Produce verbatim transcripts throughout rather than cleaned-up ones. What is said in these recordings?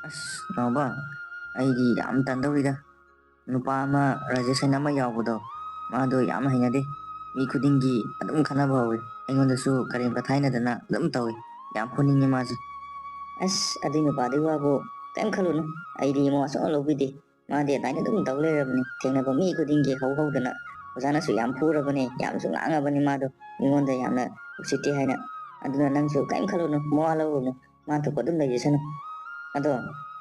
ꯑꯁ ꯅꯥꯎꯕ, ꯑꯩꯗꯤ ꯌꯥꯝ ꯇꯟꯗꯧꯔꯤꯗ꯫ ꯅꯨꯄꯥ ꯑꯃ ꯔꯥꯖꯦꯁ ꯍꯥꯏꯅ ꯑꯃ ꯌꯥꯎꯕꯗꯣ, ꯃꯥꯗꯣ ꯌꯥꯝ ꯍꯩꯅꯗꯦ꯫ ꯃꯤ ꯈꯨꯗꯤꯡꯒꯤ ꯑꯗꯨꯝ ꯈꯠꯅꯕ ꯍꯧꯋꯤ꯫ ꯑꯩꯉꯣꯟꯗꯁꯨ ꯀꯔꯦꯝ ꯀꯊꯥꯏꯅꯗꯅ ꯑꯗꯨꯝ ꯇꯧꯏ꯫ ꯌꯥꯝ ꯐꯨꯅꯤꯡꯉꯤ ꯃꯥꯁꯦ꯫ ꯑꯁ, ꯑꯗꯨꯏ ꯅꯨꯄꯥꯗꯨꯒꯤ ꯋꯥꯕꯨ ꯀꯩꯝ ꯈꯜꯂꯨꯅꯨ꯫ ꯑꯩꯗꯤ ꯃꯋꯥ ꯁꯨꯡꯂꯧ ꯂꯧꯕꯤꯗꯦ꯫ ꯃꯥꯗꯤ ꯑꯗꯨꯃꯥꯏꯅ ꯑꯗꯨꯝ ꯇꯧ ꯂꯩꯔꯕꯅꯤ꯫ ꯊꯦꯡꯅꯕ ꯃꯤ ꯈꯨꯗꯤꯡꯒꯤ ꯍꯧ ꯍꯧꯗꯅ ꯑꯣꯖꯥꯅꯁꯨ ꯌꯥꯝ ꯐꯨꯔꯕꯅꯦ, ꯌꯥꯝꯁꯨ ꯉꯥꯡꯉꯕꯅꯤ ꯃꯥꯗꯣ꯫ ꯃꯤꯉꯣꯟꯗ ꯌꯥꯝꯅ ꯎꯁꯤꯠꯇꯦ ꯍꯥꯏꯅ꯫ ꯑꯗꯨꯅ ꯅꯪꯁꯨ ꯀꯩꯝ ꯈꯜꯂꯨꯅꯨ, ꯃꯋꯥ ꯂꯧꯔꯨꯅꯨ꯫ ꯃꯥ ꯊꯣꯛꯄ ꯑꯗꯨꯝ ꯂꯩꯖꯁꯅꯨ꯫ ꯑꯗꯣ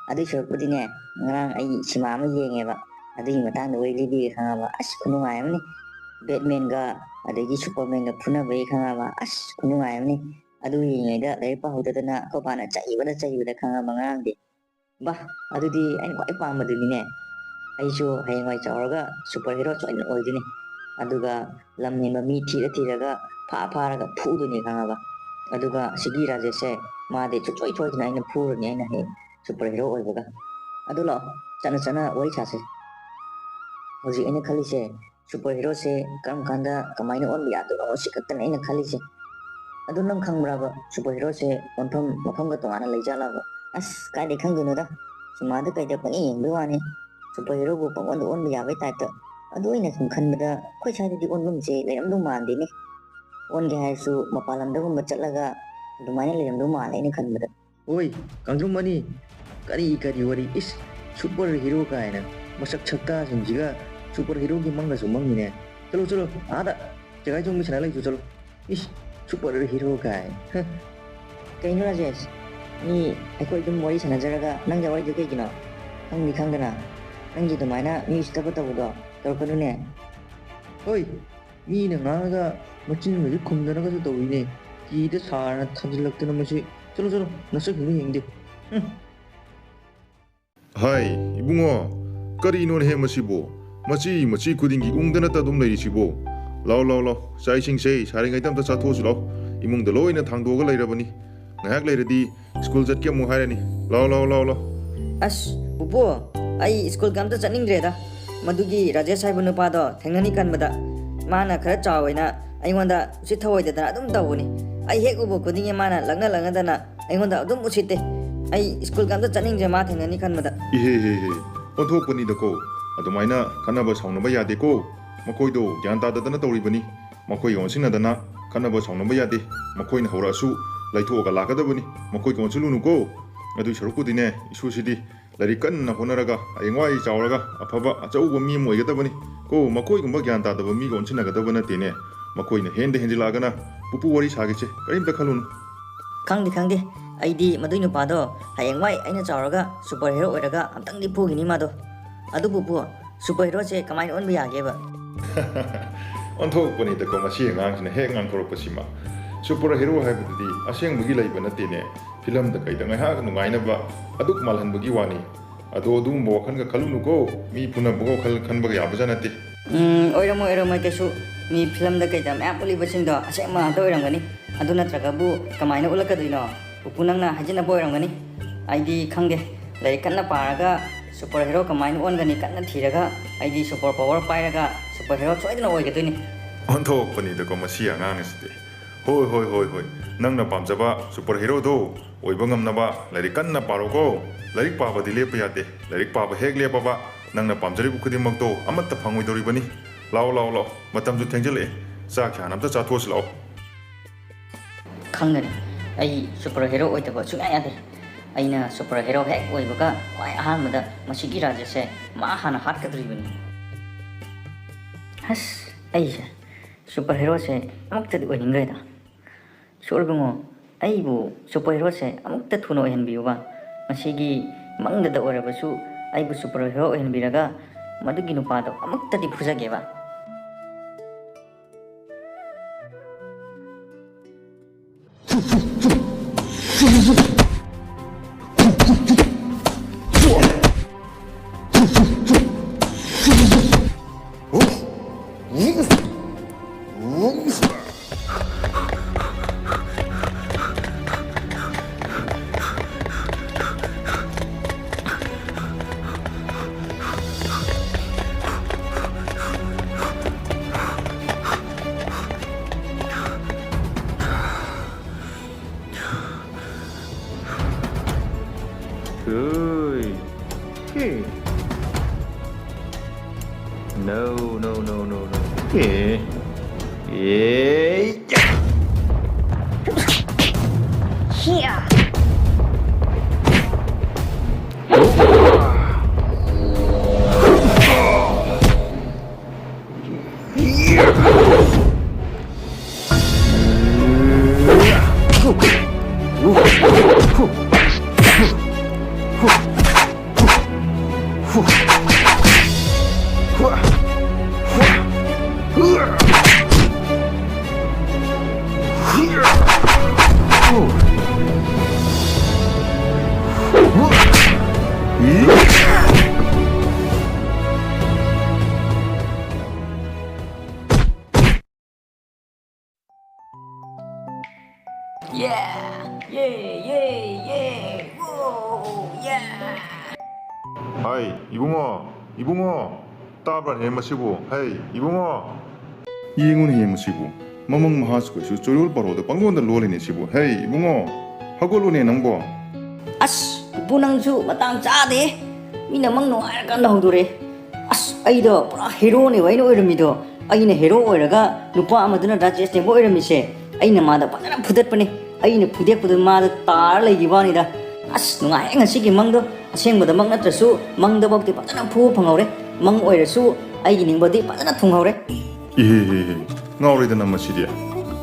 ꯑꯗꯨꯏ ꯁꯔꯨꯛꯄꯨꯗꯤꯅꯦ, ꯉꯔꯥꯡ ꯑꯩ ꯁꯤꯃꯥ ꯑꯃ ꯌꯦꯡꯉꯦꯕ, ꯑꯗꯨꯒꯤ ꯃꯇꯥꯡꯗ ꯋꯥꯔꯤ ꯂꯤꯕꯤꯒꯦ ꯈꯪꯉꯕ꯫ ꯑꯁ, ꯈꯨꯅꯨꯡꯉꯥꯏ ꯑꯃꯅꯤ꯫ ꯕꯦꯠꯃꯦꯟꯒ ꯑꯗꯒꯤ ꯁꯨꯄꯔꯃꯦꯟꯒ ꯐꯨꯅꯕꯒꯤ ꯈꯪꯉꯕ꯫ ꯑꯁ, ꯈꯨꯅꯨꯡꯉꯥꯏ ꯑꯃꯅꯤ꯫ ꯑꯗꯨ ꯌꯦꯡꯉꯤꯉꯩꯗ ꯂꯥꯏꯔꯤꯛ ꯄꯥꯍꯧꯗꯗꯅ ꯑꯩꯈꯣꯏ ꯄꯥꯅ ꯆꯩꯕꯗ ꯆꯩꯕꯗ ꯈꯪꯉꯕ ꯉꯔꯥꯡꯗꯤ꯫ ꯕꯥ, ꯑꯗꯨꯗꯤ ꯑꯩꯅ ꯈ꯭ꯋꯥꯏ ꯄꯥꯝꯕꯗꯨꯅꯤꯅꯦ꯫ ꯑꯩꯁꯨ ꯍꯌꯦꯡꯋꯥꯏ ꯆꯥꯎꯔꯒ ꯁꯨꯄꯔ ꯍꯤꯔꯣ ꯁꯣꯏꯗꯅ ꯑꯣꯏꯗꯣꯏꯅꯤ꯫ ꯑꯗꯨꯒ ꯂꯝ ꯍꯦꯟꯕ ꯃꯤ ꯊꯤꯔ ꯊꯤꯔꯒ ꯐꯥ ꯐꯥꯔꯒ ꯐꯨꯗꯣꯏꯅꯤ ꯈꯪꯉꯕ꯫ ꯑꯗꯨꯒ ꯁꯤꯒꯤ ꯔꯥꯖꯦꯁꯁꯦ, ꯃꯥꯗꯤ ꯁꯨꯡꯁꯣꯏ ꯁꯣꯏꯗꯅ ꯑꯩꯅ ꯐꯨꯔꯅꯤ, ꯑꯩꯅ ꯍꯌꯦꯡ ꯁꯨꯄꯔ ꯍꯤꯔꯣ ꯑꯣꯏꯕꯒ꯫ ꯑꯗꯨ ꯂꯥꯛꯑꯣ, ꯆꯠꯅ ꯆꯠꯅ ꯋꯥꯔꯤ ꯁꯥꯁꯦ꯫ ꯍꯧꯖꯤꯛ ꯑꯩꯅ ꯈꯜꯂꯤꯁꯦ, ꯁꯨꯄꯔ ꯍꯤꯔꯣꯁꯦ ꯀꯔꯝ ꯀꯥꯟꯗ ꯀꯃꯥꯏꯅ ꯑꯣꯟꯕ ꯌꯥꯗꯣꯏꯅꯣ, ꯁꯤ ꯈꯛꯇꯅꯦ ꯑꯩꯅ ꯈꯜꯂꯤꯁꯦ꯫ ꯑꯗꯨ ꯅꯪ ꯈꯪꯕ꯭ꯔꯕ, ꯁꯨꯄꯔ ꯍꯤꯔꯣꯁꯦ ꯑꯣꯟꯐꯝ ꯃꯐꯝꯒ ꯇꯣꯉꯥꯟꯅ ꯂꯩꯖꯥꯠꯂꯕ? ꯑꯁ, ꯀꯥꯏꯗꯩ ꯈꯪꯗꯣꯏꯅꯣꯗ, ꯁꯤꯃꯥꯗ ꯀꯩꯗ ꯄꯪꯌꯦꯡ ꯌꯦꯡꯕꯩ ꯋꯥꯅꯤ꯫ ꯁꯨꯄꯔ ꯍꯤꯔꯣꯕꯨ ꯄꯪꯑꯣꯟꯗ ꯑꯣꯟꯕ ꯌꯥꯕꯩ ꯇꯥꯏꯞꯇ꯫ ꯑꯗꯨ ꯑꯩꯅ ꯁꯨꯝ ꯈꯟꯕꯗ ꯑꯩꯈꯣꯏ ꯁ꯭ꯋꯥꯏꯗꯗꯤ ꯑꯣꯟꯐꯝꯁꯦ ꯂꯩꯔꯝꯗꯧ ꯃꯥꯟꯗꯦꯅꯦ꯫ ꯑꯣꯟꯒꯦ ꯍꯥꯏꯔꯁꯨ ꯃꯄꯥꯟ ꯂꯝꯗꯒꯨꯝꯕ ꯆꯠꯂꯒ ꯑꯗꯨꯃꯥꯏꯅ ꯂꯩꯔꯝꯗꯧ ꯃꯥꯜꯂꯦ ꯑꯩꯅ ꯈꯟꯕꯗ꯫ ꯍꯣꯏ, ꯀꯥꯡꯗ꯭ꯔꯨꯝ ꯑꯅꯤ, ꯀꯔꯤ ꯀꯔꯤ ꯋꯥꯔꯤ? ꯏꯁ, ꯁꯨꯄꯔ ꯍꯤꯔꯣ ꯀꯥꯏꯅ, ꯃꯁꯛ ꯁꯛꯇꯥꯁꯤꯡꯁꯤꯒ ꯁꯨꯄꯔ ꯍꯤꯔꯣꯒꯤ ꯃꯪꯒꯁꯨ ꯃꯪꯉꯤꯅꯦ꯫ ꯆꯠꯂꯣ ꯆꯠꯂꯣ, ꯑꯥꯗ ꯆꯦꯒꯥꯏ ꯆꯣꯡꯕꯤ ꯁꯥꯟꯅ ꯂꯩꯁꯨ ꯆꯠꯂꯣ꯫ ꯏꯁ, ꯁꯨꯄꯔ ꯍꯤꯔꯣ ꯀꯥꯏꯅ꯫ ꯍ꯫ ꯀꯩꯅꯣ ꯔꯥꯖꯦꯁ, ꯃꯤ ꯑꯩꯈꯣꯏ ꯑꯗꯨꯝ ꯋꯥꯔꯤ ꯁꯥꯟꯅꯖꯔꯒ ꯅꯪ ꯌꯥꯎꯔꯛꯏꯗꯨ ꯀꯩꯒꯤꯅꯣ? ꯈꯪꯗꯤ ꯈꯪꯗꯅ ꯅꯪꯒꯤ ꯑꯗꯨꯃꯥꯏꯅ ꯃꯤ ꯎꯁꯤꯠꯇꯕ ꯇꯧꯕꯗꯣ ꯇꯧꯔꯛꯀꯅꯨꯅꯦ꯫ ꯍꯣꯏ, ꯃꯤꯅ ꯉꯥꯡꯉꯒ ꯃꯆꯤꯟꯒꯁꯨ ꯈꯨꯝꯗꯅꯒꯁꯨ ꯇꯧꯔꯤꯅꯦ꯫ ꯀꯤꯗ ꯁꯥꯔꯅ ꯊꯥꯖꯤꯜꯂꯛꯇꯅ ꯃꯁꯤ꯫ ꯆꯠꯂꯣ ꯆꯠꯂꯣ, ꯅꯁꯛꯁꯤꯡꯗꯣ ꯌꯦꯡꯗꯦ꯫ ꯎꯝ꯫ ꯍꯥꯏ, ꯏꯕꯨꯡꯉꯣ, ꯀꯔꯤꯅꯣꯅꯦꯍꯦ ꯃꯁꯤꯕꯨ? ꯃꯆꯤ ꯃꯆꯤ ꯈꯨꯗꯤꯡꯒꯤ ꯎꯪꯗꯅꯇ ꯑꯗꯨꯝ ꯂꯩꯔꯤꯁꯤꯕꯨ? ꯂꯥꯎ, ꯂꯥꯎ, ꯂꯥꯎ, ꯆꯥꯛ ꯏꯁꯤꯡꯁꯦ ꯁꯥꯔꯤꯉꯩꯗ ꯑꯝꯇ ꯆꯥꯊꯣꯛꯑꯁꯤ ꯂꯥꯎ꯫ ꯏꯃꯨꯡꯗ ꯂꯣꯏꯅ ꯊꯥꯡꯗꯣꯛꯑꯒ ꯂꯩꯔꯕꯅꯤ꯫ ꯉꯥꯏꯍꯥꯛ ꯂꯩꯔꯗꯤ ꯁ꯭ꯀꯨꯜ ꯆꯠꯀꯦ ꯑꯃꯨꯛ ꯍꯥꯏꯔꯅꯤ꯫ ꯂꯥꯎ, ꯂꯥꯎ, ꯂꯥꯎ, ꯂꯥꯎ꯫ ꯑꯁ, ꯄꯨꯄꯨ, ꯑꯩ ꯁ꯭ꯀꯨꯜꯒ ꯑꯝꯇ ꯆꯠꯅꯤꯡꯗ꯭ꯔꯦꯗ꯫ ꯃꯗꯨꯒꯤ ꯔꯥꯖꯦꯁ ꯍꯥꯏꯕ ꯅꯨꯄꯥꯗꯣ ꯊꯦꯡꯅꯅꯤ ꯈꯟꯕꯗ, ꯃꯥꯅ ꯈꯔ ꯆꯥꯎꯋꯦꯅ ꯑꯩꯉꯣꯟꯗ ꯎꯁꯤꯠ ꯊꯑꯣꯏꯗꯗꯅ ꯑꯗꯨꯝ ꯇꯧꯕꯅꯤ꯫ ꯑꯩ ꯍꯦꯛ ꯎꯕ ꯈꯨꯗꯤꯡꯒꯤ ꯃꯥꯅ ꯂꯛꯅ ꯂꯛꯅꯗꯅ ꯑꯩꯉꯣꯟꯗ ꯑꯗꯨꯝ ꯎꯁꯤꯠꯇꯦ꯫ ꯑꯩ ꯁ꯭ꯀꯨꯜꯒ ꯑꯝꯇ ꯆꯠꯅꯤꯡꯗ꯭ꯔꯦ ꯃꯥ ꯊꯦꯡꯅꯅꯤ ꯈꯟꯕꯗ꯫ ꯏꯍꯦ ꯍꯦ ꯍꯦ, ꯑꯣꯟꯊꯣꯛꯄꯅꯤꯗꯀꯣ꯫ ꯑꯗꯨꯃꯥꯏꯅ ꯈꯠꯅꯕ ꯁꯥꯎꯅꯕ ꯌꯥꯗꯦꯀꯣ꯫ ꯃꯈꯣꯏꯗꯣ ꯒ꯭ꯌꯥꯟ ꯇꯥꯗꯗꯅ ꯇꯧꯔꯤꯕꯅꯤ꯫ ꯃꯈꯣꯏꯒ ꯑꯣꯟꯁꯤꯟꯅꯗꯅ ꯈꯠꯅꯕ ꯁꯥꯎꯅꯕ ꯌꯥꯗꯦ꯫ ꯃꯈꯣꯏꯅ ꯍꯧꯔꯛꯑꯁꯨ ꯂꯩꯊꯣꯛꯑꯒ ꯂꯥꯛꯀꯗꯕꯅꯤ꯫ ꯃꯈꯣꯏꯒ ꯑꯣꯟꯁꯤꯜꯂꯨꯅꯨꯀꯣ꯫ ꯑꯗꯨꯏ ꯁꯔꯨꯛꯄꯨꯗꯤꯅꯦ, ꯏꯁꯨꯁꯤꯗꯤ ꯂꯥꯏꯔꯤꯛ ꯀꯟꯅ ꯍꯣꯠꯅꯔꯒ ꯍꯌꯦꯡꯋꯥꯏ ꯆꯥꯎꯔꯒ ꯑꯐꯕ ꯑꯆꯧꯕ ꯃꯤ ꯑꯃ ꯑꯣꯏꯒꯗꯕꯅꯤ꯫ ꯀꯣ, ꯃꯈꯣꯏꯒꯨꯝꯕ ꯒ꯭ꯌꯥꯟ ꯇꯥꯗꯕ ꯃꯤꯒ ꯑꯣꯟꯁꯤꯟꯅꯒꯗꯕ ꯅꯠꯇꯦꯅꯦ꯫ ꯃꯈꯣꯏꯅ ꯍꯦꯟꯗ ꯍꯦꯟꯖꯤꯜꯂꯛꯑꯒꯅ ꯄꯨꯄꯨ ꯋꯥꯔꯤ ꯁꯥꯒꯦꯁꯦ, ꯀꯔꯤꯝꯇ ꯈꯜꯂꯨꯅꯨ꯫ ꯈꯪꯗꯦ, ꯈꯪꯗꯦ꯫ ꯑꯩꯗꯤ ꯃꯗꯨꯏ ꯅꯨꯄꯥꯗꯣ ꯍꯌꯦꯡꯋꯥꯏ ꯑꯩꯅ ꯆꯥꯎꯔꯒ ꯁꯨꯄꯔ ꯍꯦꯔꯣ ꯑꯣꯏꯔꯒ ꯑꯝꯇꯪꯗꯤ ꯐꯨꯈꯤꯅꯤ ꯃꯥꯗꯣ꯫ ꯑꯗꯨꯕꯨ ꯄꯨ, ꯁꯨꯄꯔ ꯍꯦꯔꯣꯁꯦ ꯀꯃꯥꯏꯅ ꯑꯣꯟꯕ ꯌꯥꯒꯦꯕ? ꯑꯣꯟꯊꯣꯛꯄꯅꯤꯗꯀꯣ ꯃꯁꯤ ꯑꯉꯥꯡꯁꯤꯅ ꯍꯦꯛ ꯉꯥꯡꯊꯣꯔꯛꯄꯁꯤꯃ꯫ ꯁꯨꯄꯔ ꯍꯦꯔꯣ ꯍꯥꯏꯕꯗꯨꯗꯤ ꯑꯁꯦꯡꯕꯒꯤ ꯂꯩꯕ ꯅꯠꯇꯦꯅꯦ꯫ ꯐꯤꯂꯝꯗ ꯀꯩꯗ ꯉꯥꯏꯍꯥꯛ ꯅꯨꯡꯉꯥꯏꯅꯕ ꯑꯗꯨꯛ ꯃꯥꯜꯍꯟꯕꯒꯤ ꯋꯥꯅꯤ꯫ ꯑꯗꯣ ꯑꯗꯨꯒꯨꯝꯕ ꯋꯥꯈꯜꯒ ꯈꯜꯂꯨꯅꯨꯀꯣ, ꯃꯤ ꯐꯨꯅꯕꯒ ꯋꯥꯈꯜ ꯈꯟꯕꯒ ꯌꯥꯕꯖꯥꯠ ꯅꯠꯇꯦ꯫ ꯎꯝ, ꯑꯣꯏꯔꯝꯃꯣꯏ, ꯑꯣꯏꯔꯝꯃꯣꯏ ꯀꯩꯁꯨ꯫ ꯃꯤ ꯐꯤꯂꯝꯗ ꯀꯩꯗ ꯃꯌꯥꯝ ꯎꯠꯂꯤꯕꯁꯤꯡꯗꯣ ꯑꯁꯦꯡꯕ ꯉꯥꯛꯇ ꯑꯣꯏꯔꯝꯒꯅꯤ꯫ ꯑꯗꯨ ꯅꯠꯇ꯭ꯔꯒꯕꯨ ꯀꯃꯥꯏꯅ ꯎꯠꯂꯛꯀꯗꯣꯏꯅꯣ? ꯄꯨꯄꯨ ꯅꯪꯅ ꯍꯥꯏꯖꯤꯟꯅꯕ ꯑꯣꯏꯔꯝꯒꯅꯤ꯫ ꯑꯩꯗꯤ ꯈꯪꯗꯦ꯫ ꯂꯥꯏꯔꯤꯛ ꯀꯟꯅ ꯄꯥꯔꯒ ꯁꯨꯄꯔ ꯍꯦꯔꯣ ꯀꯃꯥꯏꯅ ꯑꯣꯟꯒꯅꯤ ꯀꯟꯅ ꯊꯤꯔꯒ ꯑꯩꯗꯤ ꯁꯨꯄꯔ ꯄꯋꯥꯔ ꯄꯥꯏꯔꯒ ꯁꯨꯄꯔ ꯍꯦꯔꯣ ꯁꯣꯏꯗꯅ ꯑꯣꯏꯒꯗꯣꯏꯅꯤ꯫ ꯑꯣꯟꯊꯣꯛꯄꯅꯤꯗꯀꯣ ꯃꯁꯤ ꯑꯉꯥꯡ ꯑꯁꯤꯗꯤ꯫ ꯍꯣꯏ, ꯍꯣꯏ, ꯍꯣꯏ, ꯍꯣꯏ꯫ ꯅꯪꯅ ꯄꯥꯝꯖꯕ ꯁꯨꯄꯔ ꯍꯦꯔꯣꯗꯣ ꯑꯣꯏꯕ ꯉꯝꯅꯕ ꯂꯥꯏꯔꯤꯛ ꯀꯟꯅ ꯄꯥꯔꯣꯀꯣ꯫ ꯂꯥꯏꯔꯤꯛ ꯄꯥꯕꯗꯤ ꯂꯦꯞꯄ ꯌꯥꯗꯦ꯫ ꯂꯥꯏꯔꯤꯛ ꯄꯥꯕ ꯍꯦꯛ ꯂꯦꯞꯄꯕ, ꯅꯪꯅ ꯄꯥꯝꯖꯔꯤꯕ ꯈꯨꯗꯤꯡꯃꯛꯇꯣ ꯑꯃꯠꯇ ꯐꯪꯉꯣꯏꯗꯧꯔꯤꯕꯅꯤ꯫ ꯂꯥꯛꯑꯣ, ꯂꯥꯛꯑꯣ, ꯂꯥꯛꯑꯣ꯫ ꯃꯇꯝꯁꯨ ꯊꯦꯡꯖꯤꯜꯂꯛꯑꯦ꯫ ꯆꯥꯛꯁꯦ ꯍꯥꯟꯅ ꯑꯝꯇ ꯆꯥꯊꯣꯛꯑꯁꯤ ꯂꯥꯛꯑꯣ꯫ ꯈꯪꯒꯅꯤ, ꯑꯩ ꯁꯨꯄꯔ ꯍꯦꯔꯣ ꯑꯣꯏꯗꯕ ꯁꯨꯡꯌꯥ ꯌꯥꯗꯦ꯫ ꯑꯩꯅ ꯁꯨꯄꯔ ꯍꯦꯔꯣ ꯍꯦꯛ ꯑꯣꯏꯕꯒ ꯈ꯭ꯋꯥꯏ ꯑꯍꯥꯟꯕꯗ ꯃꯁꯤꯒꯤ ꯔꯥꯖ꯭ꯌꯁꯦ ꯃꯥ ꯍꯥꯟꯅ ꯍꯥꯠꯀꯗꯧꯔꯤꯕꯅꯤ꯫ ꯑꯁ, ꯑꯩꯁꯦ ꯁꯨꯄꯔ ꯍꯦꯔꯣꯁꯦ ꯑꯃꯨꯛꯇꯗꯤ ꯑꯣꯏꯅꯤꯡꯈ꯭ꯔꯦꯗ꯫ ꯁꯣꯔ ꯏꯕꯨꯡꯉꯣ, ꯑꯩꯕꯨ ꯁꯨꯄꯔ ꯍꯦꯔꯣꯁꯦ ꯑꯃꯨꯛꯇ ꯊꯨꯅ ꯑꯣꯏꯍꯟꯕꯤꯌꯨꯕ꯫ ꯉꯁꯤꯒꯤ ꯃꯪꯗꯇ ꯑꯣꯏꯔꯕꯁꯨ ꯑꯩꯕꯨ ꯁꯨꯄꯔ ꯍꯦꯔꯣ ꯑꯣꯏꯍꯟꯕꯤꯔꯒ ꯃꯗꯨꯒꯤ ꯅꯨꯄꯥꯗꯣ ꯑꯃꯨꯛꯇꯗꯤ ꯐꯨꯖꯒꯦꯕ꯫ Ui. Hey. No, no, no, no, no. Yeah. Yeah. Yeah. Yeah! Yeah! Yeah! Yeah! Whoa! Yeah! ꯍꯥꯏ, ꯏꯕꯨꯡꯉꯣ, ꯏꯕꯨꯡꯉꯣ, ꯇꯥꯕ꯭ꯔꯥꯅꯦ ꯃꯁꯤꯕꯨ? ꯍꯩ, ꯏꯕꯨꯡꯉꯣ! ꯌꯦꯡꯉꯨꯅꯦ, ꯌꯦꯡꯉꯨ ꯁꯤꯕꯨ꯫ ꯃꯃꯪ ꯃꯍꯥꯁꯨ ꯀꯩꯁꯨ ꯆꯣꯏꯔꯣꯜ ꯄꯥꯔꯣꯜꯗ ꯄꯪꯂꯣꯟꯗ ꯂꯣꯜꯂꯤꯅꯦ ꯁꯤꯕꯨ꯫ ꯍꯩ, ꯏꯕꯨꯡꯉꯣ, ꯍꯧꯒꯠꯂꯨꯅꯦ ꯅꯪꯕꯣ꯫ ꯑꯁ, ꯄꯨꯄꯨ ꯅꯪꯁꯨ ꯃꯇꯥꯡ ꯆꯥꯗꯦ꯫ ꯃꯤꯅ ꯃꯪ ꯅꯨꯡꯉꯥꯏꯔꯀꯥꯟꯗ ꯍꯧꯗꯣꯔꯛꯑꯦ꯫ ꯑꯁ, ꯑꯩꯗꯣ ꯄꯨꯔꯥ ꯍꯦꯔꯣꯅꯦꯕ ꯑꯩꯅ ꯑꯣꯏꯔꯝꯃꯤꯗꯣ꯫ ꯑꯩꯅ ꯍꯦꯔꯣ ꯑꯣꯏꯔꯒ ꯅꯨꯄꯥ ꯑꯃꯗꯨꯅ ꯔꯥꯖꯦꯁꯅꯦꯕ ꯑꯣꯏꯔꯝꯃꯤꯁꯦ꯫ ꯑꯩꯅ ꯃꯥꯗ ꯐꯖꯅ ꯐꯨꯗꯠꯄꯅꯦ꯫ ꯑꯩꯅ ꯐꯨꯗꯦꯛꯄꯗꯨ ꯃꯥꯗ ꯇꯥꯔ ꯂꯩꯈꯤꯕ ꯋꯥꯅꯤꯗ꯫ ꯑꯁ, ꯅꯨꯡꯉꯥꯏꯍꯦ ꯉꯁꯤꯒꯤ ꯃꯪꯗꯣ꯫ ꯑꯁꯦꯡꯕꯗꯃꯛ ꯅꯠꯇ꯭ꯔꯁꯨ ꯃꯪꯗꯐꯥꯎꯗꯤ ꯐꯖꯅ ꯐꯨꯕ ꯐꯪꯍꯧꯔꯦ꯫ ꯃꯪ ꯑꯣꯏꯔꯁꯨ ꯑꯩꯒꯤ ꯅꯤꯡꯕꯗꯤ ꯐꯖꯅ ꯊꯨꯡꯍꯧꯔꯦ꯫ ꯏꯍꯦ, ꯍꯦ, ꯍꯦ, ꯉꯥꯎꯔꯦꯗꯅ ꯃꯁꯤꯗꯤ꯫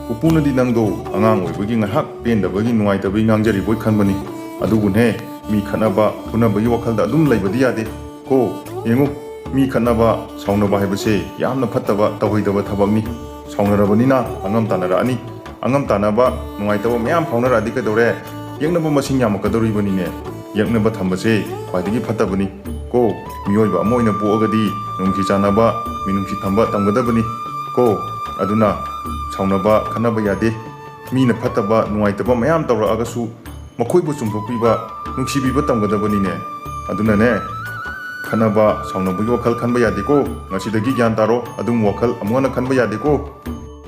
ꯄꯨꯄꯨꯅꯗꯤ ꯅꯪꯗꯣ ꯑꯉꯥꯡ ꯑꯣꯏꯕꯒꯤ ꯉꯥꯏꯍꯥꯛ ꯄꯦꯟꯗꯕꯒꯤ, ꯅꯨꯡꯉꯥꯏꯇꯕꯒꯤ ꯉꯥꯡꯖꯔꯤꯕꯣꯏ ꯈꯟꯕꯅꯤ꯫ ꯑꯗꯨꯕꯨꯅꯦ, ꯃꯤ ꯈꯠꯅꯕ, ꯐꯨꯅꯕꯒꯤ ꯋꯥꯈꯜꯗ ꯑꯗꯨꯝ ꯂꯩꯕꯗꯤ ꯌꯥꯗꯦ꯫ ꯀꯣ, ꯌꯦꯡꯉꯨ, ꯃꯤ ꯈꯠꯅꯕ, ꯁꯥꯎꯅꯕ ꯍꯥꯏꯕꯁꯦ ꯌꯥꯝꯅ ꯐꯠꯇꯕ, ꯇꯧꯍꯩꯗꯕ ꯊꯕꯛꯅꯤ꯫ ꯁꯥꯎꯅꯔꯕꯅꯤꯅ ꯑꯉꯝ ꯇꯥꯟꯅꯔꯛꯑꯅꯤ꯫ ꯑꯉꯝ ꯇꯥꯟꯅꯕ, ꯅꯨꯡꯉꯥꯏꯇꯕ ꯃꯌꯥꯝ ꯐꯥꯎꯅꯔꯛꯑꯗꯤ ꯀꯩꯗꯧꯔꯦ? ꯌꯦꯛꯅꯕ ꯃꯁꯤꯡ ꯌꯥꯝꯃꯛꯀꯗꯧꯔꯤꯕꯅꯤꯅꯦ꯫ ꯌꯦꯛꯅꯕ ꯊꯝꯕꯁꯦ ꯈ꯭ꯋꯥꯏꯗꯒꯤ ꯐꯠꯇꯕꯅꯤ꯫ ꯀꯣ, ꯃꯤꯑꯣꯏꯕ ꯑꯃ ꯑꯣꯏꯅ ꯄꯣꯛꯑꯒꯗꯤ ꯃꯤꯅꯨꯡꯁꯤ ꯆꯥꯟꯅꯕ, ꯃꯤꯅꯨꯡꯁꯤ ꯊꯝꯕ ꯇꯝꯒꯗꯕꯅꯤ꯫ ꯀꯣ, ꯑꯗꯨꯅ ꯁꯥꯎꯅꯕ, ꯈꯠꯅꯕ ꯌꯥꯗꯦ꯫ ꯃꯤꯅ ꯐꯠꯇꯕ, ꯅꯨꯡꯉꯥꯏꯇꯕ ꯃꯌꯥꯝ ꯇꯧꯔꯛꯑꯒꯁꯨ ꯃꯈꯣꯏꯕꯨ ꯆꯨꯝꯊꯣꯛꯄꯤꯕ, ꯅꯨꯡꯁꯤꯕꯤꯕ ꯇꯝꯒꯗꯕꯅꯤꯅꯦ꯫ ꯑꯗꯨꯅꯅꯦ, ꯈꯠꯅꯕ, ꯁꯥꯎꯅꯕꯒꯤ ꯋꯥꯈꯜ ꯈꯟꯕ ꯌꯥꯗꯦꯀꯣ꯫ ꯉꯁꯤꯗꯒꯤ ꯒ꯭ꯌꯥꯟ ꯇꯥꯔꯣ, ꯑꯗꯨꯝ ꯋꯥꯈꯜ ꯑꯃꯨꯛ ꯍꯟꯅ ꯈꯟꯕ ꯌꯥꯗꯦꯀꯣ꯫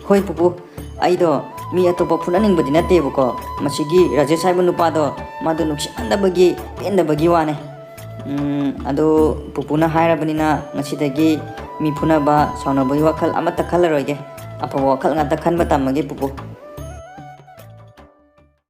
ꯍꯣꯏ ꯄꯨꯄꯨ, ꯑꯩꯗꯣ ꯃꯤ ꯑꯇꯣꯞꯄ ꯐꯨꯅꯅꯤꯡꯕꯗꯤ ꯅꯠꯇꯦꯕꯀꯣ, ꯃꯁꯤꯒꯤ ꯔꯥꯖꯦꯁ ꯍꯥꯏꯕ ꯅꯨꯄꯥꯗꯣ, ꯃꯥꯗꯣ ꯅꯨꯡꯁꯤꯃꯟꯗꯕꯒꯤ, ꯄꯦꯟꯗꯕꯒꯤ ꯋꯥꯅꯦ꯫ ꯎꯝ, ꯑꯗꯨ ꯄꯨꯄꯨꯅ ꯍꯥꯏꯔꯕꯅꯤꯅ ꯉꯁꯤꯗꯒꯤ ꯃꯤ ꯐꯨꯅꯕ, ꯁꯥꯎꯅꯕꯒꯤ ꯋꯥꯈꯜ ꯑꯃꯠꯇ ꯈꯜꯂꯔꯣꯏꯒꯦ꯫ ꯑꯐꯕ ꯋꯥꯈꯜ ꯉꯥꯛꯇ ꯈꯟꯕ ꯇꯝꯃꯒꯦ ꯄꯨꯄꯨ꯫